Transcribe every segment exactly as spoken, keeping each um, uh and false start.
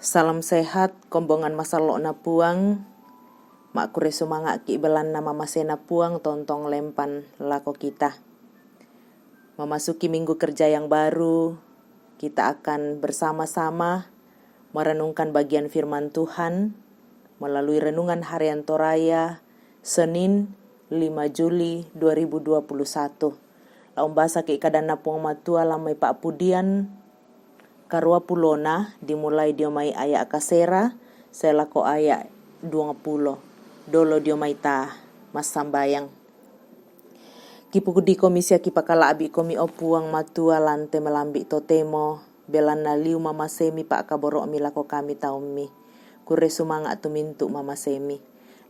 Salam sehat, kombongan masallo'na Puang. Makkure sumanga'ki' belanna mamasena Puang tontong lempan lako kita. Memasuki minggu kerja yang baru, kita akan bersama-sama merenungkan bagian firman Tuhan melalui renungan harian Toraya, Senin, lima Juli dua ribu dua puluh satu. La umbasaki' kadanna Puang Matua lammai pa'pudian karuapulona, dimulai dio mai aya' kasera sae lako aya' duangpulo. Dolo dio mai ta massambayang. Kipudi'komi sia kipakala'bi'komi, o Puang Matua, lan te melambi' totemo, belanna liu mamasemi pa'kaboro'mi lako kami taummi. Kurre sumanga' tu mintu' mamasemi.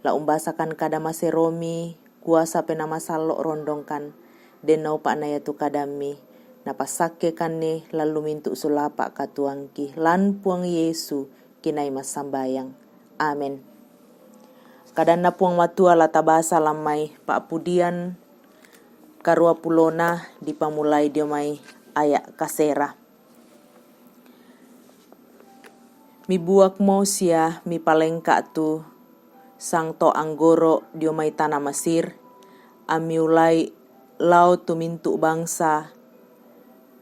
La umbasakan kada maseromi, kuasa Penaa Masallo' rondongkan, den naupa' na iatu kadammi, napassakkekanni lan lu mintu' sulapa' katuoangki, lan Puang Yesu kinai massambayang. Amen. Kadanna Puang Matua la tabasa lammai pa'pudian karuapulona, dipamulai dio mai aya' kasera. Mibuakmo sia mipalengka' tu sangto' anggoro' dio mai tana Mesir, ammiulai lao tu mintu' bangsa,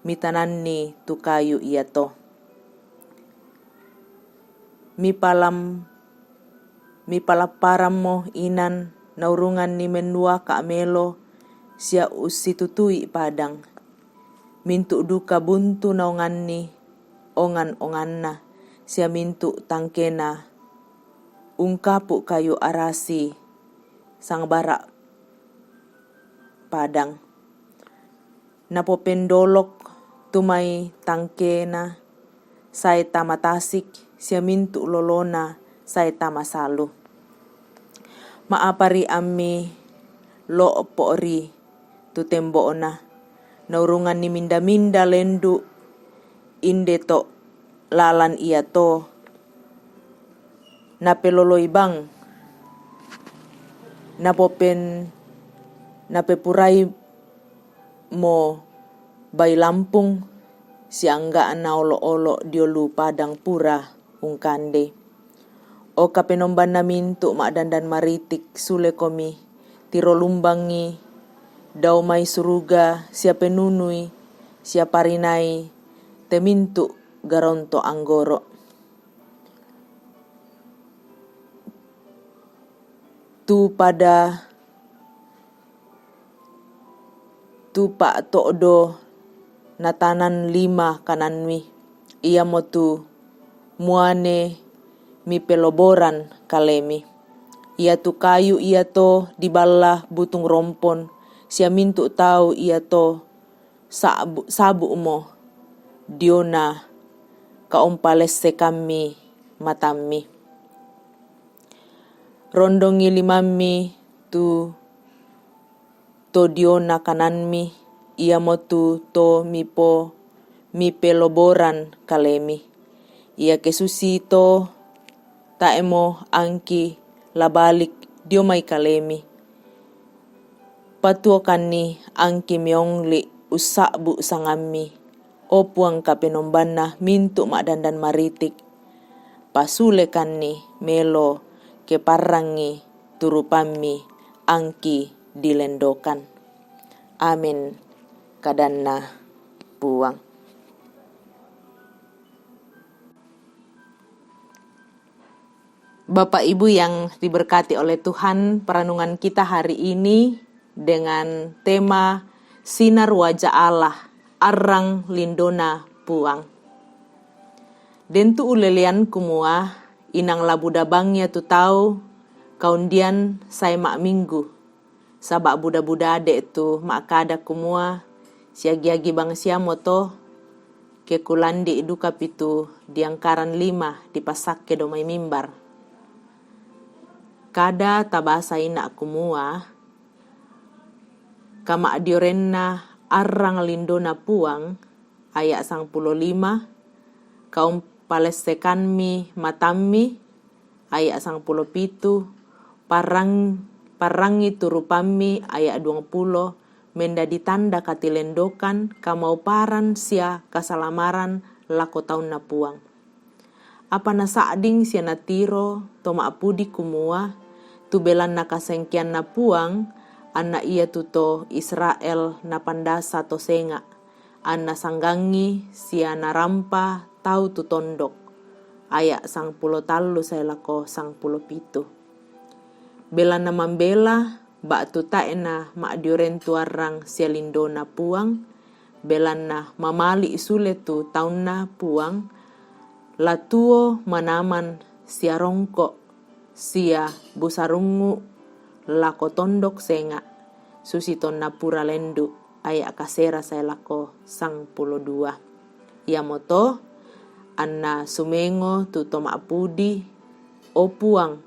mitananni tu kayu iato. Mipalam-, mipalapparammo inan, naurunganni mennuaka' melo sia ussitutui padang. Mintu' duka buntu naonganni ongan-onganna, sia mintu' tangkena ungkapu' kayu arasi sangbara' padang. Napopendolok tu mai tangkena sae tama tasik, sia mintu' lolona sae tama salu. Ma'apari ammi lo'po'ri tu tembo'na, naurunganni minda-minda lendu', inde to lalan iato napeloloi bang, napopen-, napepurai mo bai lampung, siangga'na olo'-olo' dio lu padang pura ungkandei. O Kapenombanna mintu' ma'dandan maritik, sulekomi, tiro lumbangngi dao mai suruga, sia penunui, sia parinai te mintu' garonto' anggoro'. Tu pada tu pa'to'do natanan lima kananmi, iamotu muane mipeloboran kalemi. Iatu kayu iato diballa butung rompon, sia mintu' tau iato sa'bu-, sabu'mo diona kaumpalessekammi matammi. Rondongi limammi tu to diona kananmi, iamotu to mipo-, mipeloboran kalemi. Iake susi to, tae'mo angki la balik dio mai kalemi. Patuokanni angki miongli' ussa'bu' sangammi, o Puang Kapenombanna mintu' ma'dandan maritik. Pasulekanni melo keparrangngi turupammi angki dilendokan. Amin, kadanna Puang. Bapak Ibu yang diberkati oleh Tuhan, perenungan kita hari ini dengan tema Sinar Wajah Allah, Arrang Lindona Puang. Den tu ulelean kumua inang la buda bang ia tu tau kaundian sae ma'minggu, saba' buda-buda ade' tu ma'kada kumua, siagi-agi bang siamo to, ke kulandi' dukapi tu diangkaran lima dipassakke dao mai mimbar. Kada tabasa ina' kumua, kama'diorenna arrang lindona Puang, aya' sangpulo lima, kaumpalessekanmi matammi, aya' sangpulo pitu, parrang-, parrangngi turupammi, aya' duangpulo, mendadi tanda katilendokan, kamauparan sia kasalamaran lako taunna Puang. Apa nasa'ding sia natiro to ma'pudi kumua, tu belanna kasengkeanna Puang, anna iatu to Israel napandasa to senga', anna sanggangngi sia narampa tau tu tondok. Aya' sangpulo tallu sae lako sangpulo pitu. Belanna mambela ba'tu tae'na ma'diorentu arrang sia lindona Puang, belanna mamali' sule tu taunna Puang, la tuo manaman sia rongko' sia busarungngu' lako tondok senga', susi tonna pura lendu'. Aya' kasera sae lako sangpulo dua. Iamoto, anna sumengo tu to ma'pudi, o Puang,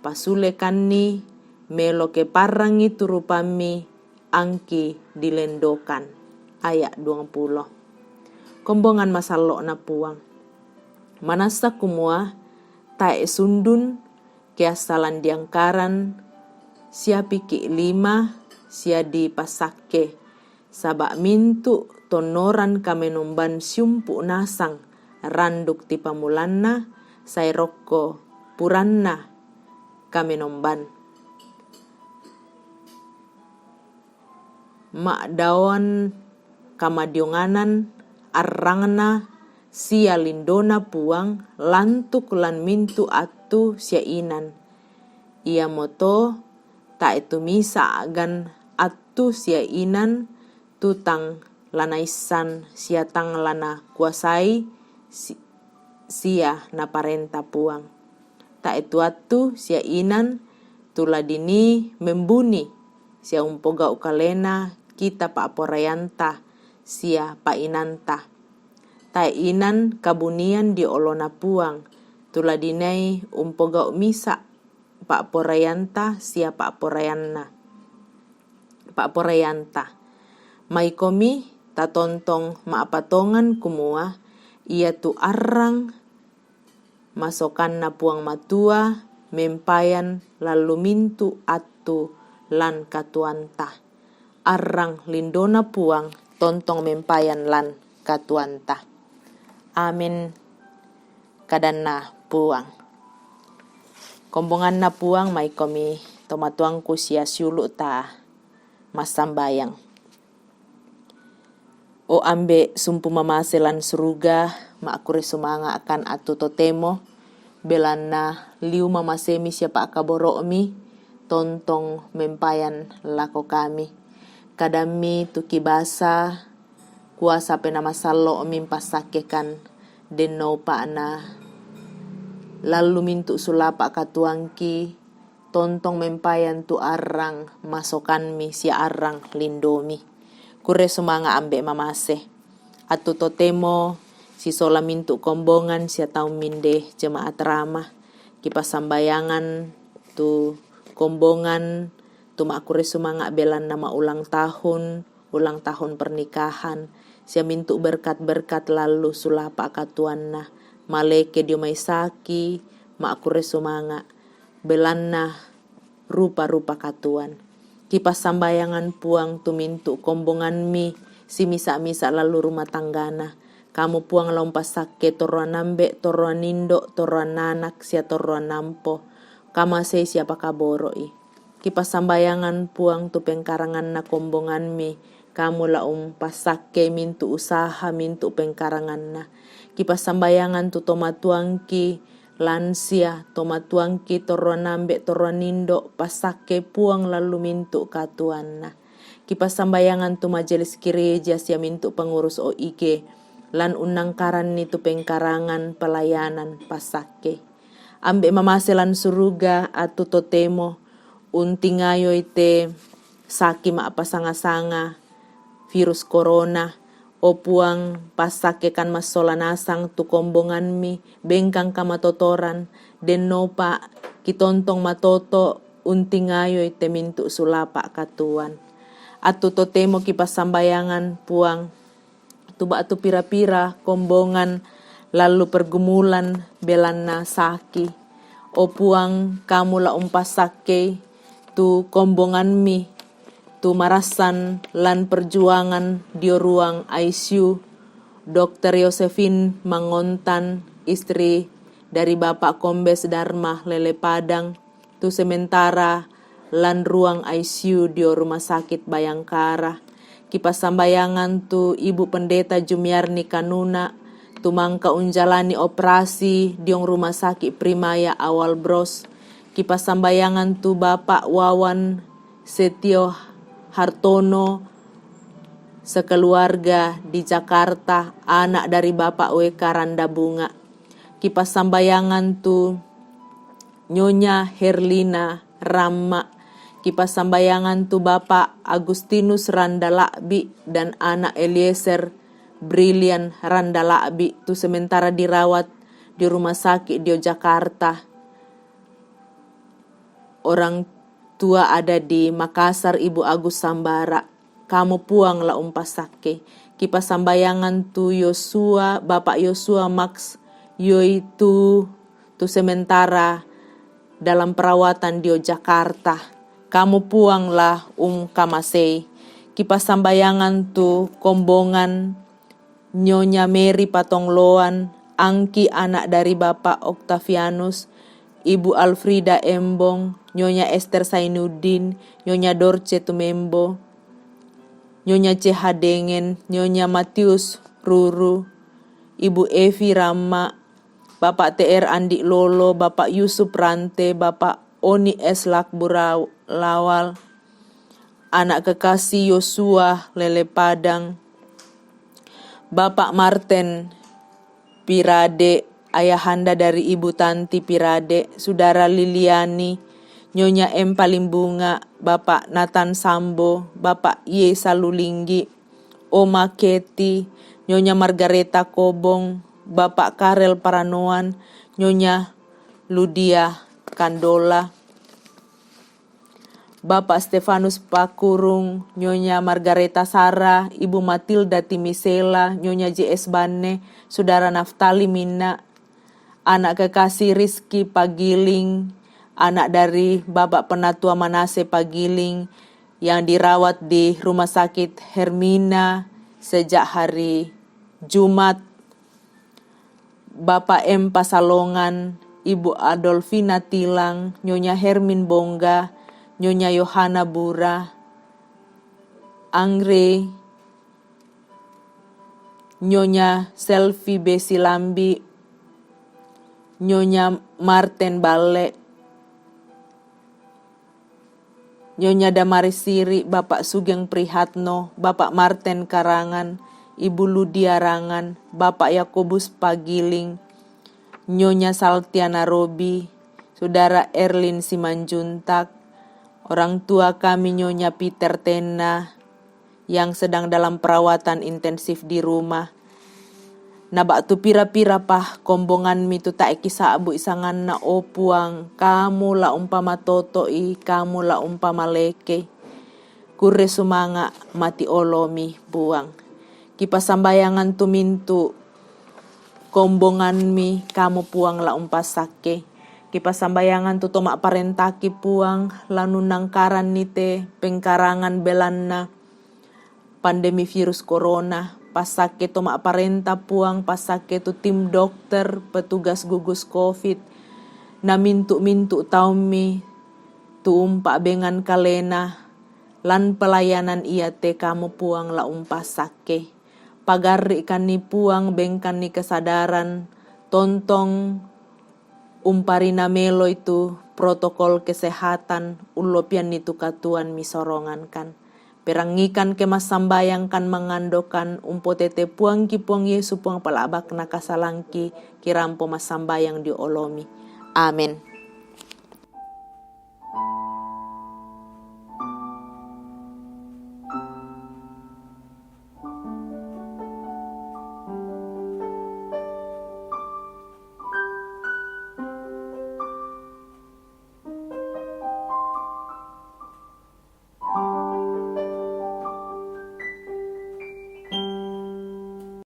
pasulekanni melo keparrangngi tu rupammi angki dilendokan. Aya' duangpulo. Kombongan masallo'na Puang. Manassa kumua, tae' sundun keassalan diangkaran, siapiki' lima sia dipassakke, saba' mintu' tonnoran kamenomban siumpu' nasang randuk tipamulanna sae rokko puranna kamenomban. Ma'daoan kamadionganan arrangna sia lindona Puang lantuk lan mintu' attu sia inan. Iamoto tae' tumisa a'gan attu sia inan tu tang la naissan sia tang la nakuasai si-, sia naparenta Puang. Tae' tu attu sia inan tu la dinii membuni sia umpogau' kalena kita pa'poraianta sia pa'inanta. Tae' inan kabunian dio olona Puang, tu la dinii umpogau' misa' pa'poraianta sia pa'poraianna. Pa'poraianta. Maikomi tatontong ma'patongan kumua, iatu arrang masokanna Puang Matua mempayan lallu mintu' attu lan katuoanta. Arrang lindona Puang tontong mempayan lan katuoanta. Amin. Kadanna Puang. Kombonganna Puang, maikomi tomatuangku sia siulu' ta massambayang. O Ambe' sumpu mamase lan suruga, ma'kure sumanga'kan attu totemo, belanna liu mamasemi sia pa'kaboro'mi tontong mempayan lako kami. Kadammi tu kibasa, kuasa Penaa Masallo'mi mpasakkekan, denno upa'na lallu mintu' sulapa' katuoangki, tontong mempayan tu arrang masokanmi sia arrang lindomi. Kure sumanga' Ambe' mamase. Attu totemo sisola mintu' kombongan sia taummi nde jemaat Rama. Kipassambayangan tu kombongan tu ma'kure sumanga' belanna ma'ulang tahun, ulang tahun pernikahan, sia mintu' berkat-berkat lallu sulapa' katuoanna, maleke dio mai saki, ma'kure sumanga', belanna rupa-rupa katuoan. Kipassambayangan Puang tu mintu' kombonganmi, simisa-misa lallu rumah tanggana. Kamu Puang la umpassakke torroan ambe', torroan indo', torroan anak, sia torroan ampo. Kamasei sia pakaboro'i. Kipassambayangan Puang tu pengkaranganna kombonganmi, kamu la umpassakke mintu' usaha, mintu' pengkaranganna. Kipassambayangan tu tomatuangki, lansia, tomatuangki, torroan ambe', torroan indo', passakke Puang lallu mintu' katuoanna. Kipassambayangan tu majelis gereja sia mintu' pengurus O I G, lan unnangkaranni tu pengkarangan pelayanan, passakke. Ambe' mamase lan suruga, attu totemo untingayoi te saki ma'pasanga-sanga virus corona. O Puang, passakkekan massola nasang tu kombonganmi, bengkang kamatotoran, dennopa kitontong matoto' untingayoi te mintu' sulapa' katuoan. Attu totemo kipassambayangan Puang, tu ba'tu pira-pira kombongan lallu pergumulan belanna saki. O Puang, kamu la umpassakkei tu kombonganmi, tu marassan lan perjuangan dio ruang I C U, Dokter Yosefin Mangontan, istri dari Bapak Kombes Dharma Lelepadang, tu sementara lan ruang I C U dio Rumah Sakit Bayangkara. Kipasambayangan tu Ibu Pendeta Jumiarni Kanuna, tu mangka unjalani operasi diong Rumah Sakit Primaya Awal Bros. Kipasambayangan tu Bapak Wawan Setio Hartono sekeluarga di Jakarta, anak dari Bapak W K Randa Bunga. Kipasambayangan tu Nyonya Herlina Ramma. Kipasambayangan tu Bapak Agustinus Randa Lakbi dan anak Eliezer Brilian Randa Lakbi tu sementara dirawat di rumah sakit dio Jakarta. Orang tua ada di Makassar, Ibu Agus Sambara. Kamu puang la umpasakke. Kipasambayangan tu Yosua, Bapak Yosua Max Yoi tu, tu sementara dalam perawatan dio Jakarta. Kamu puang la umkamasei. Kipasambayangan tu kombongan Nyonya Mary Patongloan, Angki anak dari Bapak Octavianus, Ibu Alfrida Embong, Nyonya Esther Sainuddin, Nyonya Dorce Tumembo, Nyonya C H Dengan, Nyonya Matius Ruru, Ibu Evi Rama, Bapak T R Andi Lolo, Bapak Yusuf Rante, Bapak Oni S Lakbura Lawal, anak kekasih Yosua Lelepadang, Bapak Martin Pirade, ayahanda dari Ibu Tanti Pirade, Saudara Liliani, Nyonya M Palimbunga, Bapak Nathan Sambo, Bapak Ye Salulinggi, Oma Keti, Nyonya Margareta Kobong, Bapak Karel Paranoan, Nyonya Ludia Kandola, Bapak Stefanus Pakurung, Nyonya Margareta Sara, Ibu Matilda Timisela, Nyonya J S Banne, Saudara Naftali Mina, anak kekasih Rizky Pagiling, anak dari Bapak Penatua Manase Pagiling yang dirawat di Rumah Sakit Hermina sejak hari Jumat, Bapak M Pasalongan, Ibu Adolfina Tilang, Nyonya Hermin Bongga, Nyonya Yohana Bura, Angre, Nyonya Selvi Besilambi, Nyonya Martin Balle, Nyonya Damaris Siri, Bapak Sugeng Prihatno, Bapak Martin Karangan, Ibu Ludia Rangan, Bapak Yakobus Pagiling, Nyonya Saltiana Robi, Saudara Erlin Simanjuntak, orang tua kami Nyonya Peter Tena yang sedang dalam perawatan intensif di rumah. Na ba'tu pira-pira pa kombonganmi tu tae' kisa'bu' i sanganna, o Puang, kamu la umpama toto'i, kamu la umpama lekei. Kurre sumanga' mati olomi, Puang. Kipasambayangan tu mintu' kombonganmi, kamu Puang la umpassakke. Kipasambayangan tu to ma'parentaki, Puang, la nunnangkaranni te pengkarangan belanna pandemi virus corona. Passakke to ma'parenta, Puang, passakke tu tim dokter, petugas gugus covid, na mintu'-mintu' taummi tu umpa'bengan kalena lan pelayanan iate, kamu Puang la umpassakke. Pagarri'kanni Puang, bengkanni kesadaran, tontong umparina meloi tu protokol kesehatan, ullopianni tu katuoan misorongankan. Perangikan ke massambayangkan, mangandokan, umpotete Puangki Puang Yesu, Puang pala'bakna kasalangki, kirampo massambayang dio olomi. Amen.